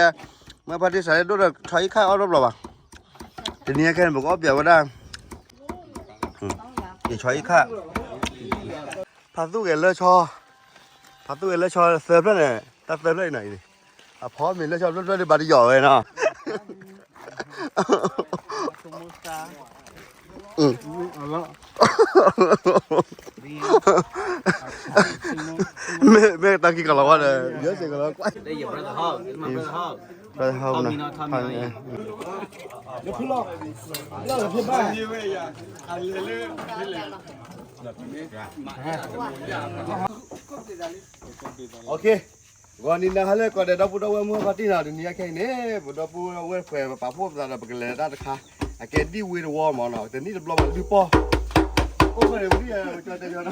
မ့ၢ်ဖါတံၢ်စးလၢဒိၣ်ဒီးဆီအံခၣ်အီၣ်နီတဘျီဘၣ်. တနံၤအံၤခဲန့ၣ် ပကအီၣ်ပၠးဝဲဒၣ် ယဆီအံခၣ်, ဖါသူၣ်ဂဲၤလၢဆီ, ဖါသူၣ်ဂဲၤလၢဆီသၢဖျၢၣ်န့ၣ် တၢ်သၢဖျၢၣ်အံၤနီၤအံၤန့ၣ်, အဖီမ့ၤလၢဆီဖျၢၣ်ဖျၢၣ်ဒ်ဘၣ်တယီၤဝဲနီၤ. မ့ၢ်တၢ်ကံကလီၤဝဲဒီး ယဲစ့ၢ်ကလီၤကွၢ်, brother hug, brother hug နီၤ. Okay, ဂီၤနံၤနၤဟါလၢကီၢ်ဒဲး ဒီပုၢ်ဒီဝဲၢ်မုၢ်ဂီၤတံၢ်နီၤ, တနံၤအံၤခဲအံၤန့ၣ် ပဒီပုၢ်ဝဲၢ်ပှဲၤပပာ်ဖှိၣ်ပသးဒီး ပကလဲၤတၢ်တခါ, အကဲဒ်ဝ့ၤတဝီမးနီၤ, တနံၣ်တဘျီဘၣ်လုၢ်ပီၢ်, အိၣ်ဖဲန့ၣ်ဝံၤ ကၠီတဲယီၤနီၤ,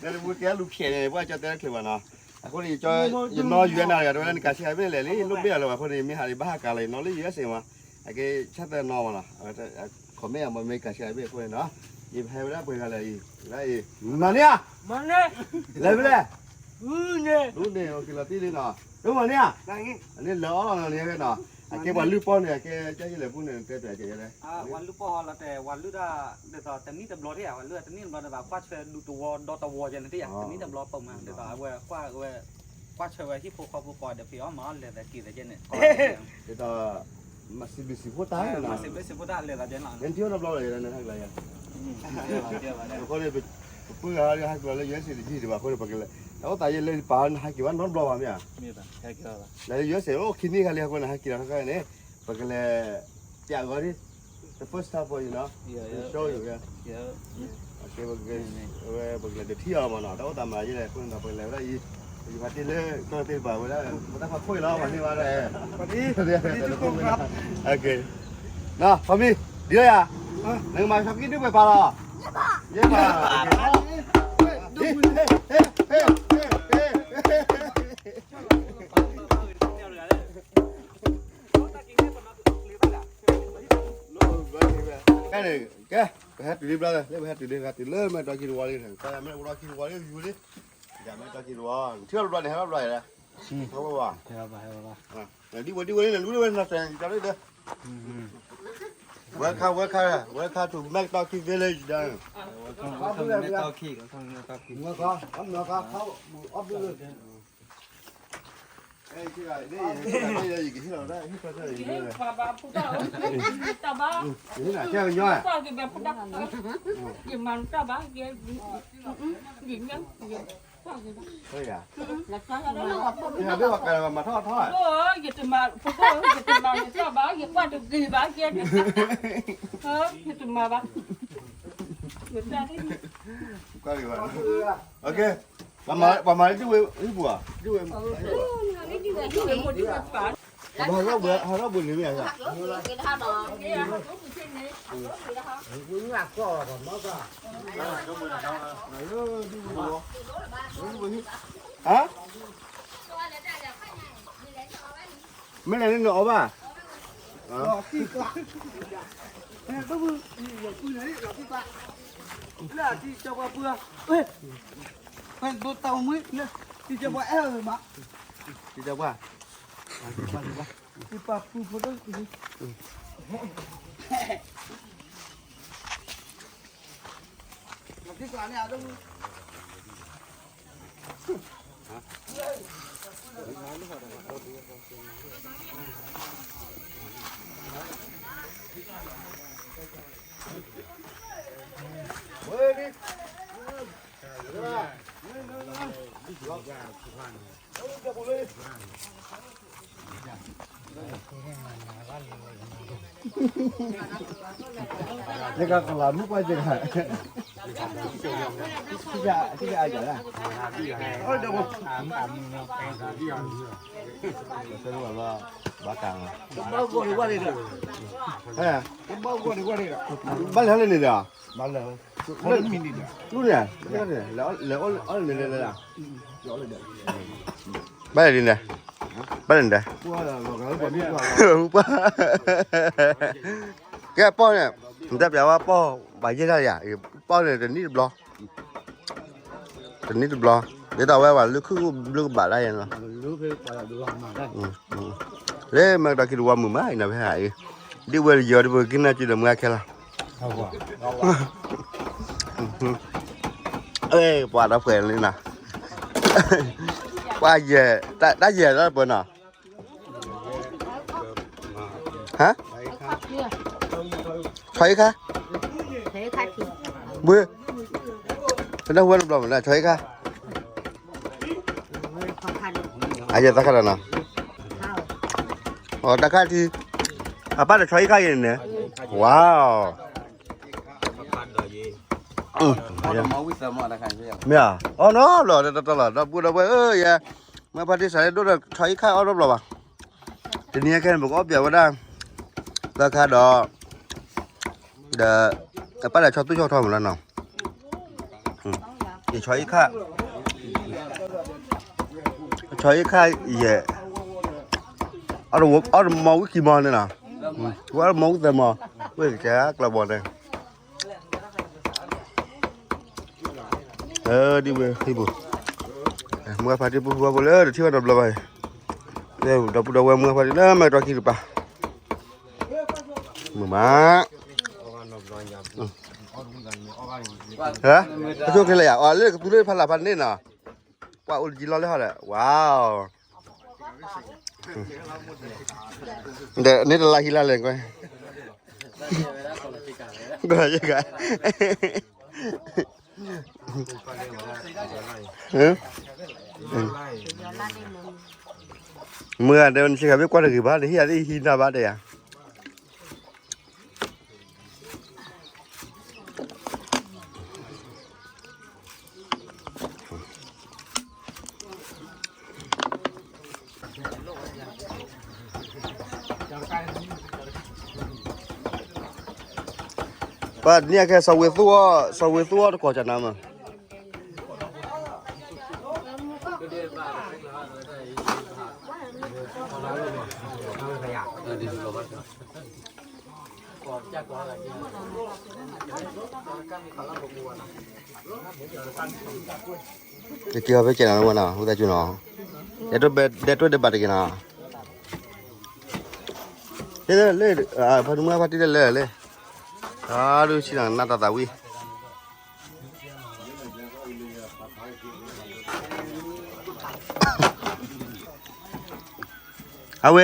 ဒီပုၢ်တဲလူၤဖျဲးန့ၣ် ပှၤကၠီတဲတချုးဘၣ်နီၤ, အဃိန့ၣ် ယနီၢ်ယွဲနၤတဂၤ တဝဲလၢနကးဆံးအဘ့ၣ်လဲၣ်လံ လိၣ်ဘ့ၣ်အလၢဘၣ်အဃိန့ၣ် မ့ၢ်ဟးလံဘၣ်ဟးကးလီၤ ယနီၢ်လၢ ယူအက်စ်အေ မး, အကဲဆၣ်သၢနီၤမးနီၤ, ခီမ့ၢ်အမ့ၢ်ကးဆံးအဘ့ၣ်အဃိန့ၣ်နီၤ, ယပဟဲဝဲဒၣ်ပှဲၤဂၤလၢအံၤ, မၤန့ၢ်ဧါ, လဲၤဖဲလဲၣ်, ဒ်န့ၣ် လီၤတံၢ်လံနီၤ, ဒ်မၤန့ၢ်ဧါ, န့ၣ်လၢအီၣ်လီၤနီၤ န့ၣ်နီၤ, အကဲပှၤလုၢ်ပီၢ်န့ၣ် အကဲကၢ်ယလဲၤပူၤန့ၣ် တဲပျးကဲလဲၣ် ပှၤလုၢ်ပီၢ်လီၤတဲာ် ပှၤလုၢ်ဒၣ် ဒ်သိးတနံၣ်တဘျီတယၤ ပှၤလုၢ်တနံၣ်တဘျီဒီး ဘၣ်ကွၢ်ဆၢဒူတဝီဒီတဝီယဲန့ၣ်တယၤ တနံၣ်တဘျီပိာ်မး ဒ်သိးအဝဲကွၢ်ဝဲ ကွၢ်ဆၢဝဲဟံၣ်ဖိဃီဖိကိးဂၤဒဲး ဖံးအီၣ်မၤအီၣ်လဲၤသးက့ၤသးကဲန့ၣ် ဒ်သိး မၤစံးဘျုးစံးဖှိၣ်တၢ်လီၤ မၤစံးဘျုးစံးဖှိၣ်တၢ်လဲၤသးကဲန့ၣ်လီၤ နထံၣ်အီၣ်တဘျီလီၤ ယဲန့ၣ်ဟဲကလီၤယဲ အဃိန့ၣ် ပပှၤဟးဟဲကလီၤလၢ ယူအက်စ်အေ တယံာ်ဒံးဘၣ်အဃိန့ၣ် ပကလဲၤ တၢ်အိၣ်သးယဲလၢပာ်နဟဲက့ၤဘၣ်နီတဘျီဘၣ်မ့ၢ်ဧါ လၢ ယူအက်စ်အေ အိၣ်ခံနံၣ်ခါလံအဃိန့ၣ် ဟဲက့ၤလီၤခါခါန့ၣ် ပကလဲၤ ပျးဂီၤဒ် the first time for you နီၤ show you yeah ဝဲပကလဲၤတထံၣ်အီၤမးနီၤ တၢ်အိၣ်သးမၤယဲလဲၣ်အဃိန့ၣ်ဒီး ပကလဲၤဝဲဒၣ်အံၤ ယဖါတံၢ်လၢကီၢ်သ့ၣ်တဖၣ်ဝဲဒၣ် ပတၢ်ဖးခိၣ်အံၤလီၤ ပှၤန့ၢ်ဘၣ်ဒၣ် okay နီၤ ဖီမံ ဒ်လၢယၤ နကမၤကဆှီကံၣ်ဒုးပှဲၤပာ်လီၤ ယဲၢ်ပာ် ကဲ ပဟဲတုၤလံဘျီလၢ လၢပဟဲတုၤလံ ပဟဲတုၤလၢမဲာ်တီၢ်ခံတဝီလံ ကမ့ၢ်အိၣ်ဒီးခံတဝီလံ ယူၤလံ ယမဲာ်တီၢ်ခံတဝီ ထံၣ်လီၤဘျီန့ၣ် ဟဲလီၤဘျီလဲၣ် ဟဲဘၣ် ဒ်ဝဲဒ်ဝဲန့ၣ် လူဝဲနီၢ်စဲး ကၠီလံဒီး Welcome, welcome, welcome to Mactoki Village ဒီး ယတမၤဘၣ် ယတမၤဘၣ် ယကွၢ်တဂ့ၤဘၣ် ယတမၤဘၣ် ပှၤမၤဒ်ဝဲ ဟံၣ်ပူၤဧါ ဒ်ဝဲ ဟးထီၣ်ဘိန့ၣ်မ့ၢ်ဧါ ဟါ မ့ၢ်လဲၤန့ၣ်နအီၣ်ဘၣ် လၢအတံၤကပှၢ်ပှၢ် ဖဲဒိတၢ်မွေးလၢ တံၤကပှၢ်အဲၣ်မး တံၤကပှၢ် တံၤပှၢ်ပူဖိဒိၣ် နကကလီၤမုၢ်ပှၢ်က့ၤ ဘၣ်ကၢ် ဘၣ်လဲၤဟဲလၢန့ၣ်ဒီး ဘၣ်လဲၤ လူန့ၣ် လဲၤအီၣ်န့ၣ်လဲၤလဲၤ ဘၣ်လဲၤဒ်န့ၣ် ဘၣ်လဲၤဒ် ပှၢ် ကဲပီၢ်န့ၣ် နတပျးဝဲပီၢ် ဘၣ်ယဲၢ်တၢ်ယၤ ပီၢ်န့ၣ် တနံၣ်တဘျီ တနံၣ်တဘျီ ဒ် ဒ်သိးဝဲပှၤလုၢ်ခုၣ်ဘျုးကဘၣ်ဒၣ်ယဲလီၤ, လၢမ့ၢ်ကတီၤခံတဝီမုာ်မးအံၤနီၤဖဲအံၤ, ဒ်ဝဲယီၤဒ်ပကက့ၤနၢ်က့ဒီးမုာ်အခဲလီၤ, ပှၤဒီးပှဲၤလံနီၤ, ပှၤယဲၢ်, တၢ်ယဲၢ်လီၤပှဲၤနီၤ, ဟါ, ဆီအံခါ, ဘု, ပနၢ်ဟူဝဲတဘျီမးနီၤ ဆီအံခါ, အယဲၢ်သးခါဒီးနီၤ, အတၢ်ခါထံ, အပၢ်ဒီးဆီအံခါအံၤန့ၣ်, ဝါ, မ့ၢ်ဧါ, အီၣ်နီတဘျီတတီလီၤ ဒီပုၢ်ဒီဝဲၢ်ဧၢ, ယဲ, မ့ၢ်ဖါတံၢ်စးလၢဒိၣ်ဒီးဆီအံခါအီၣ်နီတဘျီဘၣ်, တနံၤအံၤခဲန့ၣ် ပကအီၣ်ပၠးဝဲဒၣ်, သၢခါဒီး, ဒီး, အပၢ်ဒီးဆီသူၣ်ဆီထီမးလီၤနီၤ, ယဆီအံခါ, ဆီအံခါယဲၢ်, အီၣ်တမီဝံၣ်ခံမီန့ၣ်လီၤ, ဝဲအီၣ်တမီဝံၣ်သၢမီ, ဝဲကဲကျီဘီန့ၣ် ဒ်ဝဲဟံၣ်ပူၤ, မုၢ်ဖါတံၢ်ပူၤဖုဝဲဖိလၢတထံၣ်ဘၣ်နီတဘျီဘၣ်အံၤ, ဒီပုၢ်ဒီဝဲၢ်မုၢ်ဖါတံၢ်လၢမ့ၢ်ကတီၤခံတပၤ, မုာ်မး, တဆိၣ်ချ့လၢယၤ အီၤလၢကသူလၢဖးလၢ်ဖးန့ၣ်နီၤ, ပှၤအိၣ်တကံလီၤလၢဟီၣ်ဒီး ဝါ, ဒီးန့ၣ်တလါဟံးလါလဲၣ်ကွၢ်, ကွၢ်ယက, မုၢ်ဂၤတဲဝဲ နဆ့ကၤဘ့ၣ်ကွၢ်တဂ့ၤဘၣ် တဟ့ၣ်ယၤသ့ၣ်ဟံးနၤဘၣ်တဲယၤ ပှၤန့ၣ်အခဲ စီၤဝ့သူအီၣ် စီၤဝ့သူအီၣ်တကိးကနါမး ကက့ၤအီၤဖဲကဲနၤလီၤဝဲနီၤ ဝံသးစူၤနီၤ ဒဲးတွဲဒဲးဘၣ်တက့ၢ်နီၤ လၢ ဖါတံၢ်မုၢ်ဖါတံၢ်လၢလၢလၢ အဒုးဆံနၤနၢ်တၢ်သးဝံၣ် အဝဲ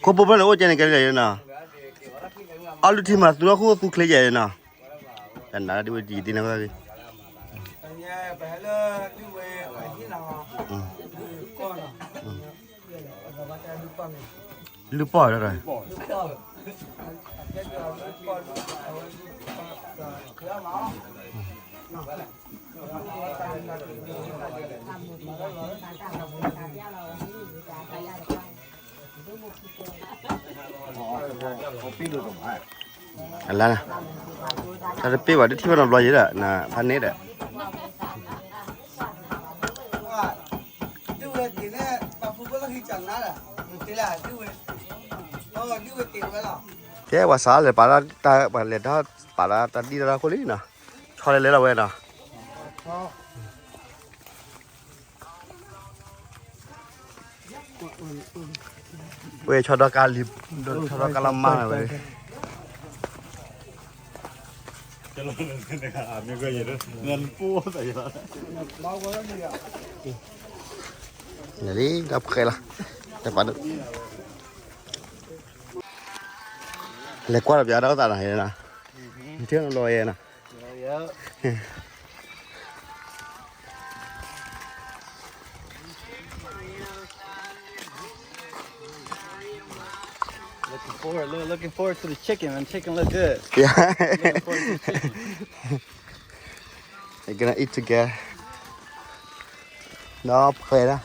ခိၣ်ဖိဖဲန့ၣ်အိၣ်ကဲန့ၣ်ကဲလၢနီၤ အီလုၢ်ထံမၤသူလီၤခိၣ်သူချ့ယဲၢ်နီၤ တၢ်နါဒ်ဝဲဒ်ဒ်န့ၣ်ဝဲဂ့ၤ လုၢ်ပီၢ်ဒီး အလါ, တၢ်တပ့ၢ်ဘၣ် တထံၣ်ဘၣ်နီတဘျီယဲဒီး နဖးန့ၣ်ဒီး ကဲ ပှၤစးလဲၤပာ်လၢတၢ် ပှၤလဲၤတၢ်ပာ်လၢတၢ်ဒံၣ်တၢ်ခိၣ်လံနီၤ ဆီလဲၤလဲၤလီၤဝဲနီၤ ဝဲဆီဒီကါလံ, ဆီဒီကါလီၤမါဝဲ, လံ တၢ်ဖှဲလီၤ, တၢ်ပာ်ဒိၣ်, လဲၤကွၢ်ဒီးပျးဒီးသးနီၤ, နထံၣ်နီၤလီၤယဲနီၤ. Looking forward, loo- looking forward to the chicken, man. Chicken look good. Yeah. Looking forward to the chicken. They're gonna eat together. ဒီးဖဲဒၣ်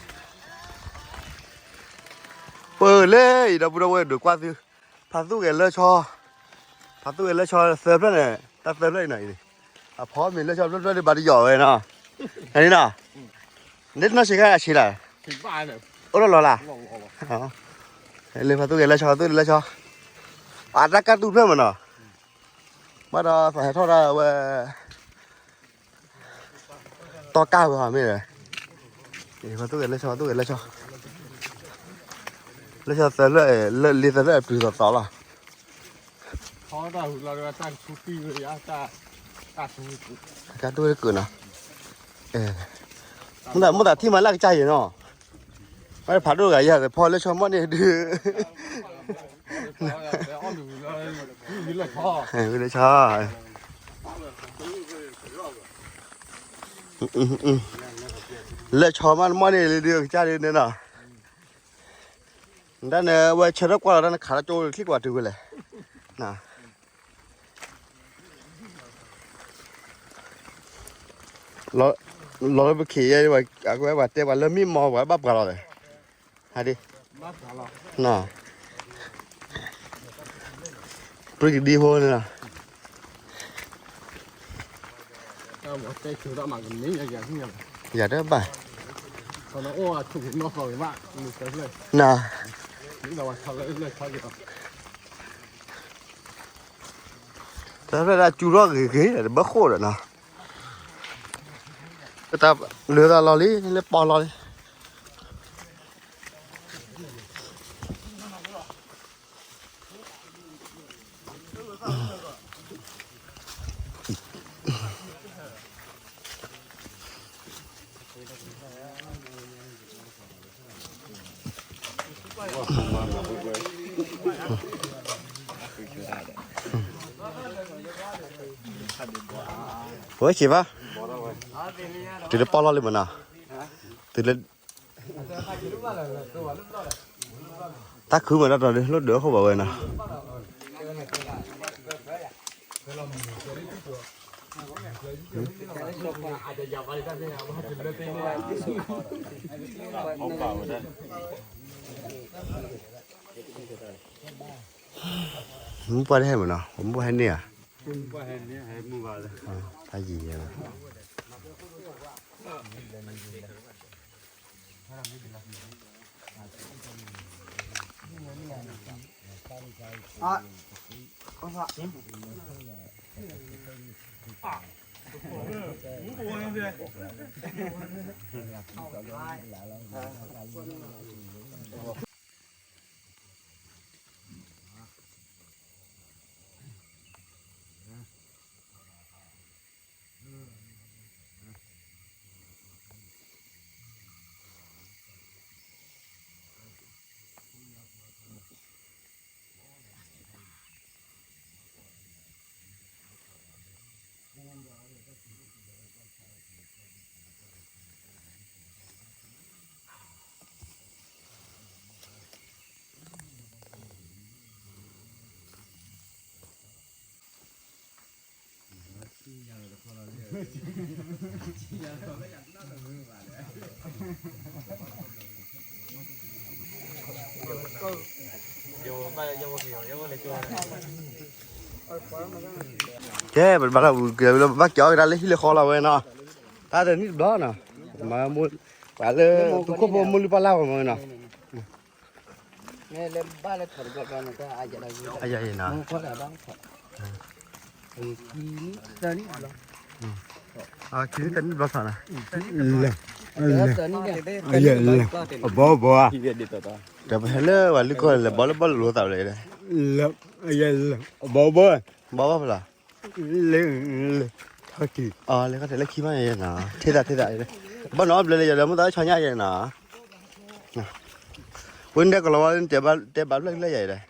ပၢၤလၢအံၤ ဒီပုၢ်ဒီဝဲၢ်ဒုးကွၢ်သု, ဖးသူၣ်ဂဲၤလၢဆီ, ဖးသူၣ်ဂဲၤလၢဆီသၢဖျၢၣ်န့ၣ်, တၢ်သၢဖျၢၣ်အံၤနီၤ, အဖီမ့ၤလၢဆီဖျၢၣ်ဖျၢၣ်ဒ်ဘၣ်တယီၤဝဲနီၤ, န့ၣ်နီၤ, န့ၣ်တနီၤဆံးခါအဆံးလၢ, အိၣ်လီၤလီၤလၢ, လၢဖးသူၣ်ဂဲၤလၢဆီ ဖးသူၣ်ဂဲၤလၢဆီ, အတၢ်ကၢ်တူၢ်ဖျၢၣ်မးနီၤ, ဘၣ်ဒီးသးဟဲထီၣ်ဒၣ်ဝဲ Where တီကၢ်ဝဲဟီမ့ၢ်လဲၣ်, သူၣ်ဂဲၤလၢဆီ သူၣ်ဂဲၤလၢဆီ, လၢဆီသၢလၢ, လၢလ့သၢလၢအပျုၤသီသီလီၤ. ကါတဝဲတကုာ်နီၤ, မ့ၢ်သးထံၣ်မးလၢကစၢ်ယဲၢ်နီၤ, မ့ၢ်ဖးဒိၣ်ဂၤယၤသဖီလၢဆီမီၢ်န့ၣ်ဒုး လၢဆီ လၢဆီမးတမီၢ်န့ၣ်လၢဒုးကစၢ်ဒုးန့ၣ်နီၤ, တၢ်န့ၣ်ဝဲဆၢထၢၣ်ကွၢ်လီၤတၢ်န့ၣ်ခးလီၤကၠိချံၣ်ကွၢ်တုၤဝဲလဲၣ်, လီၤလၢပခ့ယဲ အဝဲပှၤတဲပှၤလၢမ့ၢ်မီၢ်ပှၤဘၣ်ပှၤလီၤလဲၣ်, ဟးဒ် ပရံကဒံဖိန့ၣ်လီၤ, ယၤတဘၣ်, န တၢ်ဖဲဒၣ်ကၠူထီၣ်ဂ့ၤဂ့ၤဒီး တဘၣ်ဃိၣ်ဒီးနီၤ, ပတၢ်လၢသးလီၤလံ လၢပီလီၤလံ. ပဝဲဆံးဘၣ်, တုၤလၢပီလီၤလံမနီၤ, တုၤလၢ တၢ်ခုမးတၢ်တီၤဒုး လိၣ်ဒၢးအခိၣ်ဘၣ်ဝဲနီၤ. မူပှၢ်တဟဲမးနီၤ, မူပှၢ်ဟဲန့ၢ်ဧါ, တၢ်ယံၤယဲလီၤ. ကဲ ပဘၣ်ထီၣ်ပူၤက့ၤလၢ ပဘၣ်က့ၤအီၣ်ကဒါလၢဟံၣ်လၢဃီလီၤဝဲနီၤ, တၢ်တနံၣ်တဘျီနီၤ, ပှၤလၢ သုးခိၣ်ဖိမုၢ်လုၢ်ပၢ်လၢ်ဝဲမနီၤ. အယၤအံၤနီၤ, ခံနံၣ်တနံၣ်ဘျီနီၤ, အဘီဘီ, ဒီးပဟဲလၢပှၤလုၢ်ခီၣ်လဲၤဘီလၢဘီလိာ်သးလဲၣ်, အဘီဘီ, ဘီဘီဖဲလီၤ, လဲၤခီၣ်ထံးလၢခံမးနီၤ, ထ့သးထ့သး, ဘီနီၤဘျၢလၢယၤဒီး မုၢ်သးဆီညါယဲနီၤ, ဝဲန့ၣ်ကလီၤဝါ တဲဘၣ်ဖျၢၣ်လၢယၤဒီး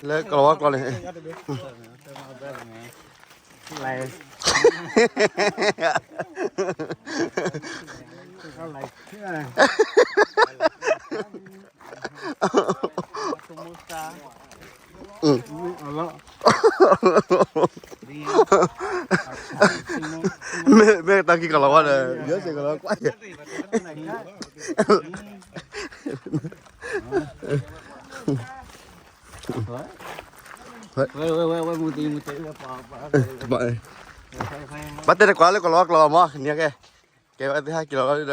လၢကလီၤဝါကျိာ်န့ၣ်, မ့ၢ်တၢ်ကံၢ်ကလီၤဝါဒီး ယဲစ့ၢ်ကလီၤကွၢ်ယဲ, ဘၣ်တဲတကွၢ်လၢကလီၤဝါကျိာ်မး နကဲ, ကဲဝဲသ့ၣ်ဟဲက့ၤလီၤလီၤဒီး,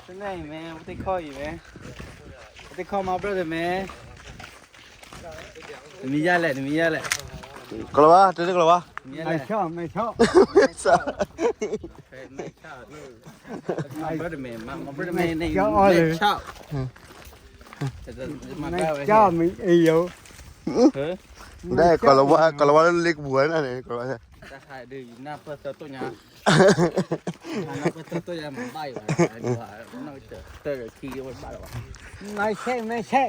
တနံၤအံၤမ့ၢ် ပတခီအံၤမ့ၢ်, ပတခီမၤ brother မ့ၢ်, နမံၤယါလဲၣ်, နမံၤယါလဲၣ်. ကလီၤဝါ, တဲကလီၤဝါ. မံၤယါလဲၣ်. မဲဆီၣ်, မဲဆီၣ်. မဲဆီၣ်, မဲဆီၣ်. My brother man, my, my brother man name မဲဆီၣ်. မဲဆီၣ်, မဲဆီၣ်. ကလီၤဝါ, ကလီၤဝါလၢလ့ကပူၤဝဲန့ၣ်, ကလီၤဝါ. တၢ်ဟးဒုး နၢ်ပၢၢ်သၢတိၢ်ညါ, နၢ်ပၢၢ်သၢတိၢ်ညါ မၤဘၣ်အံၤဘၣ်, နီၢ်ကတၢၢ်တၢ်ခံဘၣ်လီၤ. မဲဆီၣ်, မဲဆီၣ်.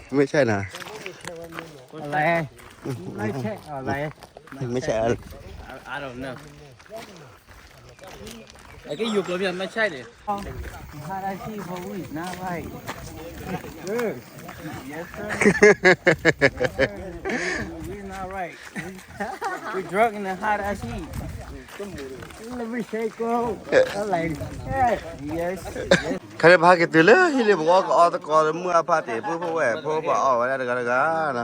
မဲဆီၣ်နၤ. လဲၤ, မဲဆီၣ်, လဲၤ, မဲဆီၣ်. I don't know. အကဲယိၤကျိာ်မ့ၢ် မဲဆီၣ်န့ၣ်. Hot as shit for we, not right. Yes, sir. We not right. We, we drunk in the hot as shit. Let me shake, bro. I like, yeah. Yes, yes. ခါန့ၣ် ပဟဲက့ၤတုၤလၢဟံၣ်လၢပကအီၣ်သကိးမုၢ်အဖါတ့ၢ် ပုၢ်ဖိဝဲၢ်ဖိ ပှၤအီၣ်ဝဲဒၣ်တဂၤတဂၤနီၤ.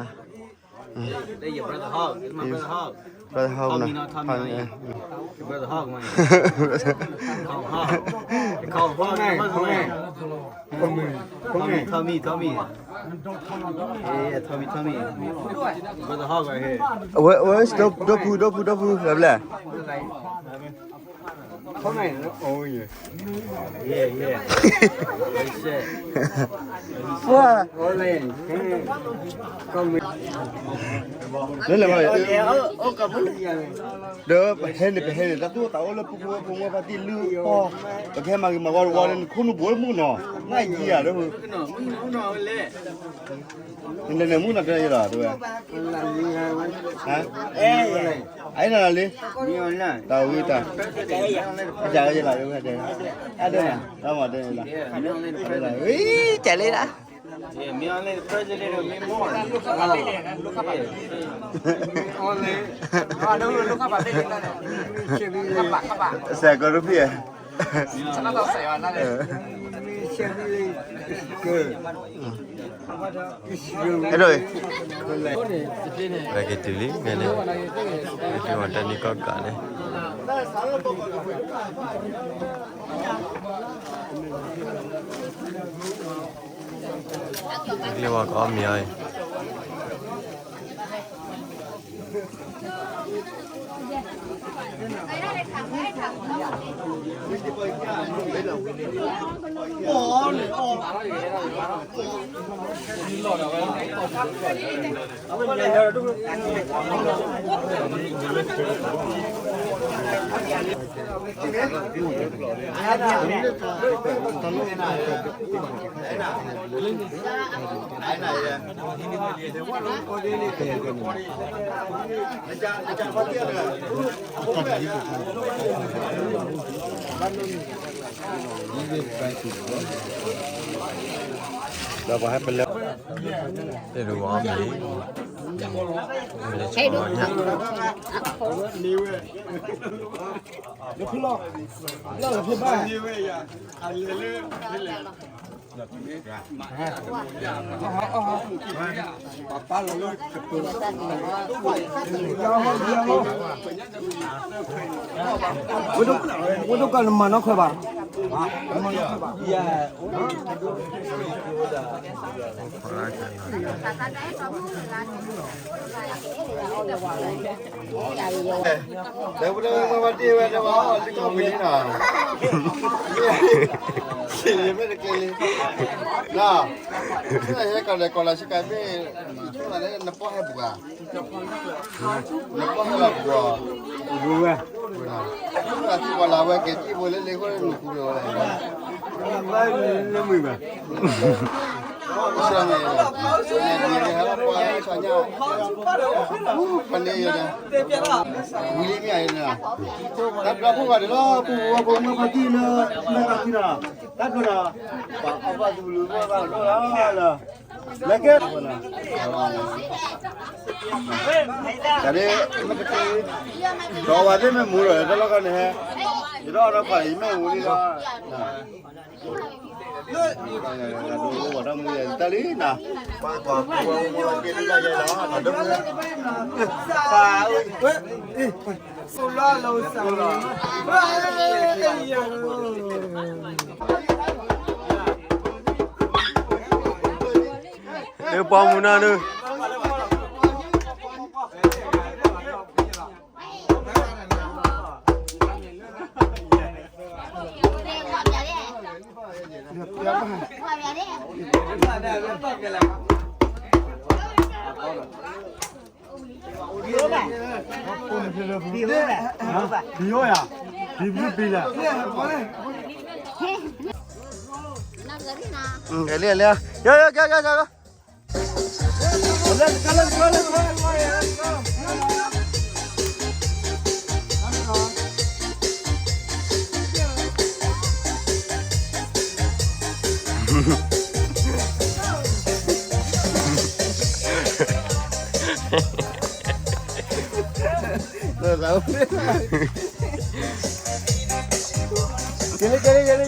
Hey, your brother Hog. It's my brother Hog. Brother Hog, Tommy, no. Not Tommy, Tommy. Your brother Hog, man. Call him Hog. They call him Hog, man. Tommy, Tommy, Tommy. Yeah, yeah, Tommy, Tommy. Brother Hog right here. Where, where's Dopu, Dopu, Dopu, Dopu? Blah, blah. Yeah, yeah. What? Lele, ဒီးပဟဲန့ၣ် ပဟဲန့ၣ် တၢ်သူၣ်တၢ်အိၣ်လၢပူဖိဝဲၢ်ဖိမုၢ်ဖါတံၢ်လုၢ်အီၣ်, ပကဟဲမၤဂ့ၤမၤဝါတဝီန့ၣ် နခိၣ်နူာ်ဘိမုၢ်နီၤ, နၢ်ယံၤဧါဒီး, နလဲၤန့ၣ်မုၢ်နီၤ တဲယလီၤ တဝဲ, အအံၤနၤလံ, တၢ်ဝံတၢ်, အကယလီၤ တဝဲတဲ, အဒိနၤ, တၢ်မၤတဲလီၤ, ဝံကလံလၢ Yeah, me only the president of me more. Only. စဲးကီးရူပံၢ်ဧါ, အဲၣ်ဒိး, ဝဲက့ၤတုၤလံ ဖဲန့ၣ်, ဝဲက့ၤဝဲတၢ်နံၣ်ကီၢ်ကးန့ၣ် ကျ့ဝါကအီၣ်မ့ၤအီၤ, ဒီးပှၤဟဲပလဲ, တလူၤအီၣ်မ့ၤ, မ့ၢ်လၢဆၣ်ညါ, ဝဲဒိၣ်ကၢ်လၢမၤနီၢ်ခွဲးဘၣ်, မၤနီၢ်ခွဲးဘၣ်. ဒီးပဒိၣ်မၤဝဲဒ်ဝဲဒၣ်ဝဲ လၢကီၢ်ပူၤလံနီၤ, ယမ့ၢ်တကဲလံ, နီၤ, ဟဲကီးလဲၤကီးလီၤဆ့ကၤမ့ၢ်, နပီၢ်ဟဲပူၤဧါ, နပီၢ်ဟဲလီၤပူၤဧါ, ပူၤဝဲ, ပူၤနီၤ, ထံကီၢ်လၢဝဲက့ၤထံဖိလၢလ့ၣ်ဃိမုၢ်ပူၤလီၤဝဲ, လၢမုၢ်ဘၣ်. ဆၢန့ၣ်, ဆၢန့ၣ်, ဆၢညါ, ဖန့ၣ်ယဲဒၣ်, ဝံၤလံမ့ၢ်ယဲဒၣ်, တၢ်ဘျုးဖိဂၤဒဲးလီၤ, ပူဖိဝဲဖိမုၢ်ဖါတံၢ်လၢ, မ့ၢ်ဖါတံၢ်နီၤ, တၢ်ဘျုးနီၤ, ပှၤအီၣ်ဘၣ်သူလူၤဘၣ်ဒိၣ်လီၤလၢ, လဲၤကဲ, တၢ်ဒ်, မ့ၢ်ကတံၢ်, ဒီးဝဲသ့ၣ်မ့ၢ်မူဒီး တၢ်လီၢ်ခီန့ၣ်ဟဲ, ယဒီးအီၣ်ဒီးပှၤယမ့ၢ်မူလံလီၤ. တၢ်လံနၤ, ပှၤကွၢ်ပူဝဲဖိဝဲက့ၤလၢယဲလီၤ, ဆိလီၤလီၤစၢ်လီၤ, ဝဲ, လၢပှၢ်မုၢ်နၤဒုး ပီၤယၤ ပီၤဘျုးပံၤလၢ လၢလၢ ယယက ကဲလၢကဲလၢကဲလၢယီၤ ဝဲဘီ ကဲကဲကဲလၢ